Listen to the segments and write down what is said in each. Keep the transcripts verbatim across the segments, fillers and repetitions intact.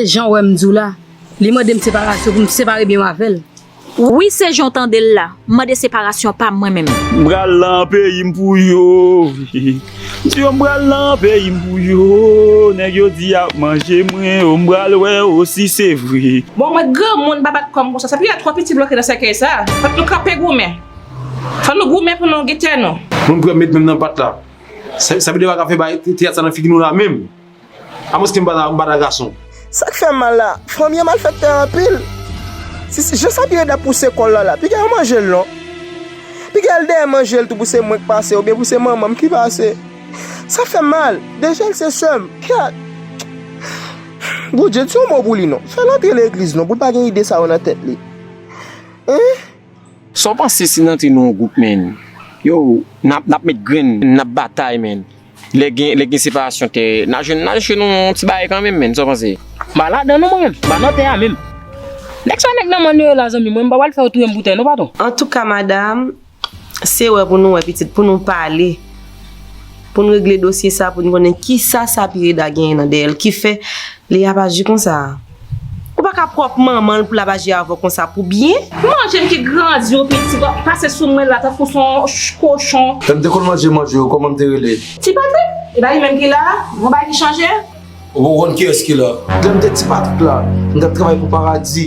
Jan w wè m di w la, li mande m separasyon pou m separe byen m avè l. Wi, se jan w tande l la. M mande separasyon pa m mwen menm. M pral nan peyi m pou yo. M di yo m pral nan peyi m pou yo. Nèg yo di y ap manje mwen, o m pral wè yo si se vre. Bon, mwen granmoun, m pa bat kò m konsa. Sa pi twò piti bloke nan sèkèy sa. Fòk nou kanpe goumen. Fòk nou goumen pou nou gen tè nou. Moun prè met men m nan pat la. Sa, sa pi de pa ka fè bay teyat sa nan figi nou la menm. Amwens ke m pa ta, m pa ta gason. Sa k fè m mal la, fanmi an malfektè anpil. Si, si jan sa Pireda pouse kò l la la, piga yo manje l non. Piga l dèyè manje l tou pou se mwen k pase oubyen pou se manman m ki pase. Sa fè m mal. Dejèl se sè m. Kèt. Bondye, di yon mo pou li non. Fè l antre legliz non, pou l pa gen ide sa yo nan tèt li. Hein? Sa w panse si n antre nan yon gwoup, menn? Yo, n ap, n ap met grenn, n ap batay, menn. Lè gen, lè gen separasyon tè, n a jwenn, n a jwenn yon ti bagay kanmenm, menn. Sa w panse? M pa ladan non, mwen menm. M pa nan tè a menm. Nèg sa nèg nan mòn yo ye la, zanmi mwen, m pa pral fè yo touye m pou tè non, patwon. Antouka, madanm, se wè pou nou wè pitit, pou nou pale, pou n regle dosye sa, pou n konnen kisa sa Pireda genyen nan dèyè l, ki fè li ap aji konsa. Ou pa ka pwòp manman l pou l ap aji avè w konsa pou byen. Manje m ki grandi w piti, w ap pase sou mwen la tankou se yon ch-, kochon. Lè m te konn manje manje yo, kòman m te rele? Ti Patrik, e pa li menm ki la a? Gon bagay ki chanje? Ou poko konn kiyès ki la. Lè m te Ti Patrik la, m t ap travay pou paradi.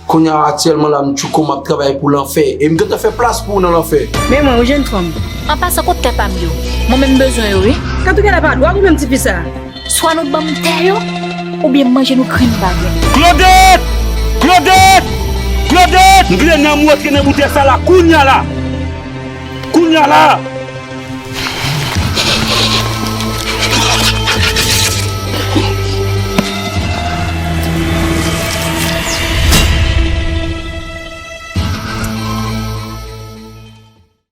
Kounye a aktyèlman la, m tchouko, m ap travay pou lanfè. E m gentan fè plas pou ou nan lanfè. Men mwen, yon jèn fanm. An pasan, kot tè pa m yo? Mwen menm m bezwen yo, wi. Kantouke la pa dwòg ou menm tifi sa. Swa nou ban m tè yo, oubyen manje nou grenn pa grenn. Claudette! Claudette! Claudette! M vle nan mwen antre nan boutèy sa la, kounye a la! Kounye a la!